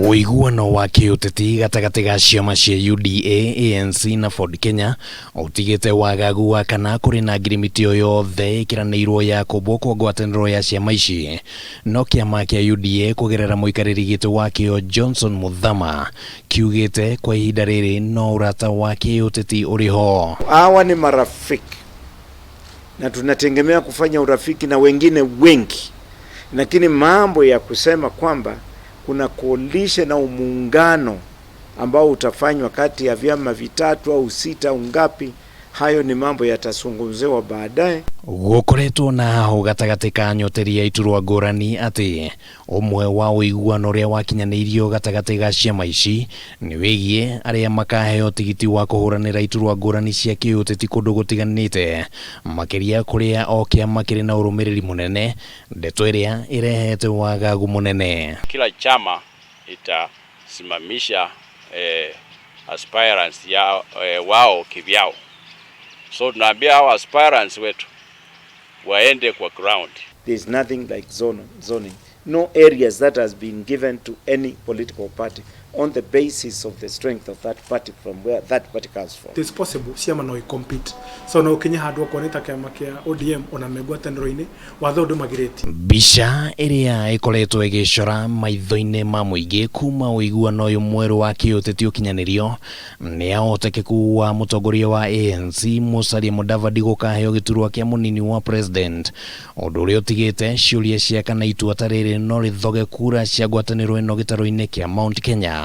Ũiguano wa kĩũteti gatagatĩ ga ciama cia UDA, ANC na Ford Kenya ũtigĩte wagagu wa kana kũrĩ na ngirimiti o yothe ĩkĩranĩirwo ya kũmbwo kwa ngwatanĩro ya ciama ici. No kĩama kĩa UDA kũgerera mũikarĩri gĩtĩ wakĩo Johnson Muthama kiugĩte kwa ihinda rĩrĩ no ũrata wa kĩũteti ũrĩ ho. Hawa ni marafiki na tunategemea kufanya urafiki na wengine wengi, lakini mambo ya kusema kwamba kuna coalition au muungano ambao utafanywa kati ya vyama vitatu au sita au ngapi, hayo ni mambo yatazungumziwa baadaye. Gũkoretwo na hahũ gatagatĩ ka nyoteri ya iturwa ngũrani atĩ ũmwe wa ũiguano ũrĩa wakinyanĩirio gatagatĩ ga ciama ici nĩ wĩgiĩ arĩa makaheo tigiti wa kũhũranĩra iturwa ngũrani cia kĩũteti kũndũ gũtiganĩte, makĩria kũrĩa o kĩama kĩrĩ na ũrũmĩrĩri mũnene, ndeto ĩrĩa ĩrehete wagagu mũnene. Kila chama itasimamisha aspirants ya wao kivyao. So tunaambia hao aspirants wetu waende kwa ground. There is nothing like zoning. No areas that has been given to any political party on the basis of the strength of that party from where that party comes from. It is possible ciama no compete, so no ukinye handu okorwo nĩ ta kĩama kĩa ODM ona me ngwatanĩro-inĩ watho ndũmagirĩtie. Mbica ĩrĩa ĩkoretwo ĩgĩcora maitho-inĩ ma mũingĩ kuma ũiguano ũyũ mwerũ wa kĩũteti ũkinyanĩrio nĩ ya ũhotekeku wa mũtongoria wa ANC Musalia Mudavadi gũkaheo gĩturwa kĩa mũnini wa president, ũndũ ũrĩa ũtigĩte ciũria cia kana itua ta rĩrĩ no rĩthoge kura cia ngwatanĩro ĩno gĩtarũ-inĩ kĩa Mount Kenya,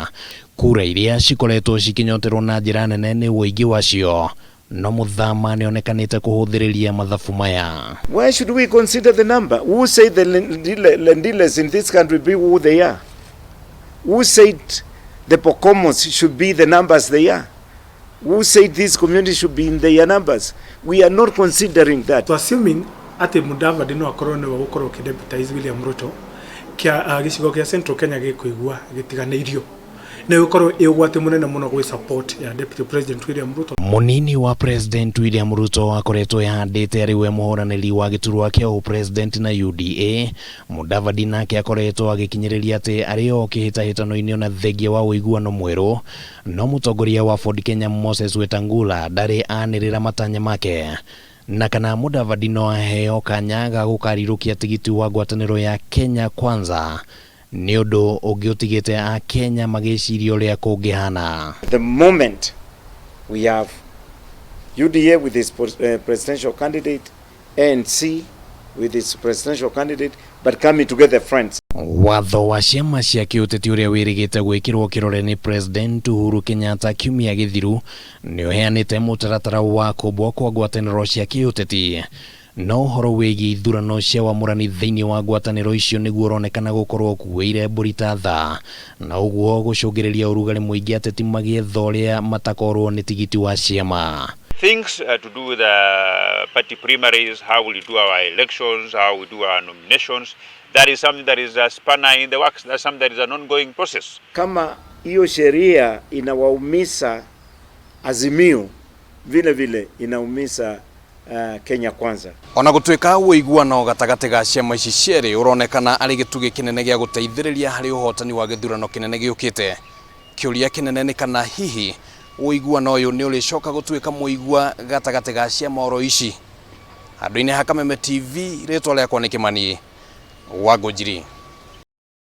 kura iria cikoretwo cikĩnyoterwo na njĩra nene nĩ ũingĩ wacio, no Muthama nĩonekanĩte kũhũthĩrĩria mathabu maya. Why should we consider the number? Who said the Rendiles in this country be who they are? Who said the Pokomos should be the numbers they are? Who said this community should be in their numbers? We are not considering that. So assuming atĩ Mudavadi no akorwo nĩwe gũkorwo ũkĩdeputize William Ruto kia gĩcigo kĩa Central Kenya gĩkũigua gĩtiganĩirio, nĩ gũkorwo ĩ ũgwati mũnene mũno gwĩ support ya Deputy President William Ruto. Mũnini wa President William Ruto akoretwo ehandĩte arĩ we mũhũranĩri wa gĩturwa kĩa ũpresident na UDA. Mudavadi nake akoretwo agĩkinyĩrĩria atĩ arĩ o kĩhĩtahĩtano-inĩ ona thengia wa ũiguano mwerũ, no mũtongoria wa Ford Kenya Moses Wetangula ndarĩ anĩrĩra matanya make na kana Mudavadi no aheo kanya ga gũkarirũkia tigiti wa ngwatanĩro ya Kenya Kwanza, nĩ ũndũ ũngĩ ũtigĩte Akenya magĩciria ũrĩa kũngĩhana. The moment we have UDA with its presidential candidate, ANC with its presidential candidate, but coming together friends. Watho wa ciama cia kĩũteti ũrĩa wĩrĩgĩte gwĩkĩrwo kĩrore nĩ President Uhuru Kenyatta kiumia gĩthiru nĩ ũheanĩte mũtaratara wa kũmbwo kwa ngwatanĩro cia kĩũteti, no ũhoro wĩgiĩ ithurano cia wamũrani thĩinĩ wa ngwatanĩro icio nĩguo ũronekana gũkorwo ũkuĩire mbũri ta tha, na ũguo gũcũngĩrĩria ũrugarĩ mũingĩ ateti magĩetha ũrĩa matakorwo nĩ tigiti wa ciama. Things to do with party primaries, how we do our elections, how we do our nominations, that is something that is a spanner in the works. That's something that is an ongoing process. Kama hiyo sheria inawaumiza Azimio, vile vile inaumiza Kenya Kwanza. Ona gũtuĩka ũiguano gatagatĩ ga ciama ici cierĩ ũronekana arĩ gĩtugĩ kĩnene gĩa gũteithĩrĩria harĩ ũhotani wa gĩthurano kĩnene gĩũkĩte, kĩũria kĩnene nĩ kana hihi ũiguano ũyũ nĩ ũrĩcoka gũtuĩka mũigua gatagatĩ ga ciama oro ici. Handũ-inĩ ha Kameme TV, rĩtwa rĩakwa nĩ Kĩmani wa Ngũnjiri.